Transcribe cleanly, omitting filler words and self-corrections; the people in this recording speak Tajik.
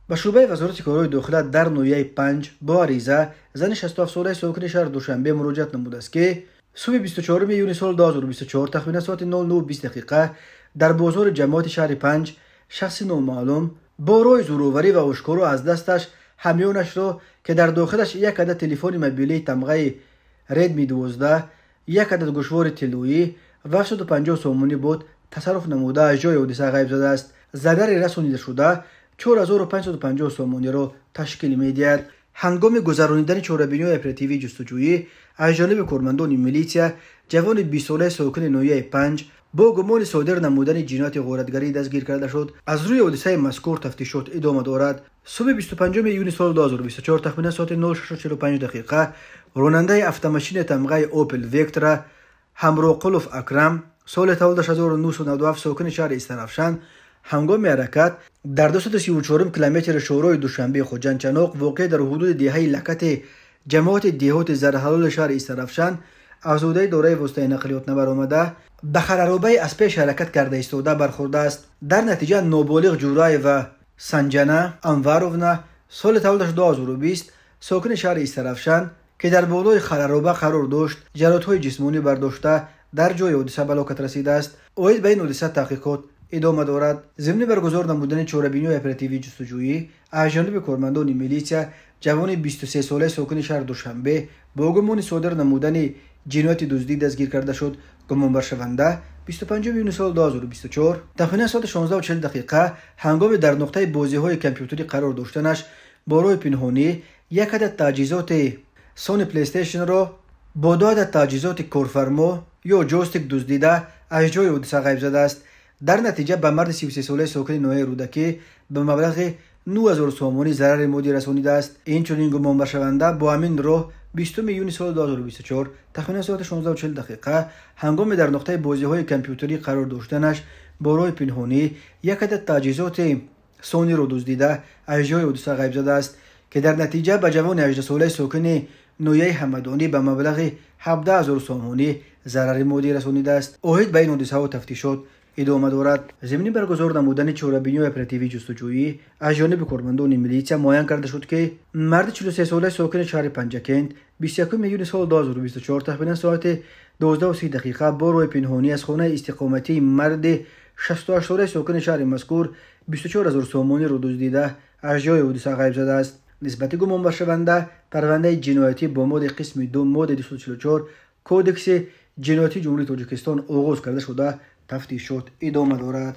Ба шӯъбаи Вазорати корҳои дохила дар ноҳияи Панҷ бо ариза зани 67-солаи сокини шаҳри Душанбе муроҷиат намудааст, ки субҳи 24 июни соли 2024 тахминан соати 09:20 дақиқа дар бозори ҷамоати шаҳри Панҷ шахси номаълум бо роҳи зӯроварӣ ва ошкоро аз дасташ ҳамёнашро, ки дар дохилаш як адад телефони мобилии тамғаи Redmi 12, як адад гӯшвори тиллоӣ ва 750 сомонӣ буд, тасарруф намуда аз ҷои ҳодиса ғайб задааст. Зарари расонидашуда 4550 сомониро ташкил медиҳад. Ҳангоми гузаронидани чорабиниҳои оперативии ҷустуҷӯӣ аз ҷониби кормандони милитсия ҷавони 20-солаи сокини ноҳияи Панҷ бо гумони содир намудани ҷинояти ғоратгарӣ дастгир карда шуд. Аз рӯи ҳодисаи мазкур тафтишот идома дорад. Субҳи 25 июни соли 2024 тахминан соати 06:45 дақиқа ронандаи автомашинаи тамғаи Opel Vectra Ҳамроқулов Акрам, соли таваллудаш 1997, сокини шаҳри Истаравшан, ҳангоми ҳаракат дар 234 километри шӯрои Душанбе Хуҷанд-Чаноқ, воқеъ дар ҳудуди деҳаи Лакати ҷамоати деҳоти Зарҳалоли шаҳри Истаравшан, аз ҳудуди дораи воситаи нақлиёт набаромада, ба хараробаи аз пеш ҳаракат карда истода бархӯрдааст. Дар натиҷа ноболиғ Ҷураева Санҷана Анваровна, соли таваллудаш 2020, сокини шаҳри Истаравшан, ки дар болои харароба қарор дошт, ҷароҳатҳои ҷисмонӣ бардошта дар ҷои ҳодиса ба ҳалокат расидааст. Оид ба ин ҳодиса таҳқиқот идома дорад. Зимни баргузор намудани чорабиниҳои оперативии ҷустуҷӯӣ аз ҷониби кормандони милитсия ҷавони 23-солаи сокини шаҳри Душанбе бо гумони содир намудани ҷинояти дуздӣ дастгир карда шуд. Гумонбаршаванда 25 июни соли 2024 тахминан соати 16:40 дақиқа ҳангоми дар нуқтаи бозиҳои компютерӣ қарор доштанаш бо роҳи пинҳонӣ як адад таҷҳизоти Sony PlayStation-ро бо ду адад таҷҳизоти корфармо ё ҷойстик дуздида аз ҷои ҳодиса ғайб задааст. Дар натиҷа ба марди 33-солаи сокини ноҳияи Рӯдакӣ ба маблағи 9000 сомонӣ зарари моддӣ расонидааст. Инчунин гумонбаршаванда бо ҳамин роҳ 20 июни соли 2024 тахминан соати 16:40 дақиқа ҳангоми дар нуқтаи бозиҳои компютерӣ қарор доштанаш бо роҳи пинҳонӣ як адад таҷҳизоти Sony-ро дуздида аз ҷои ҳодиса ғайб задааст, ки дар натиҷа ба ҷавони 18-солаи сокини ноҳияи Ҳамадонӣ ба маблағи 17000 сомонӣ зарари моддӣ расонидааст. Оид ба ин ҳодисаҳо тафтишот идома дорад. Зимни баргузор намудани чорабиниҳои оперативии ҷустуҷӯӣ аз ҷониби кормандони милитсия муайян карда шуд, ки марди 43-солаи сокини шаҳри Панҷакент 21 июни соли 2024 тахминан соати 12:30 дақиқа бо роҳи пинҳонӣ аз хонаи истиқоматии марди 68-солаи сокини шаҳри мазкур 24000 сомониро дуздида аз ҷои ҳодиса ғайб задааст. Нисбати гумонбаршаванда парвандаи ҷиноятӣ бо моддаи қисми 2 моддаи 244 Кодекси ҷиноятии Ҷумҳурии Тоҷикистон оғоз карда шуда тафтишот идома дорад.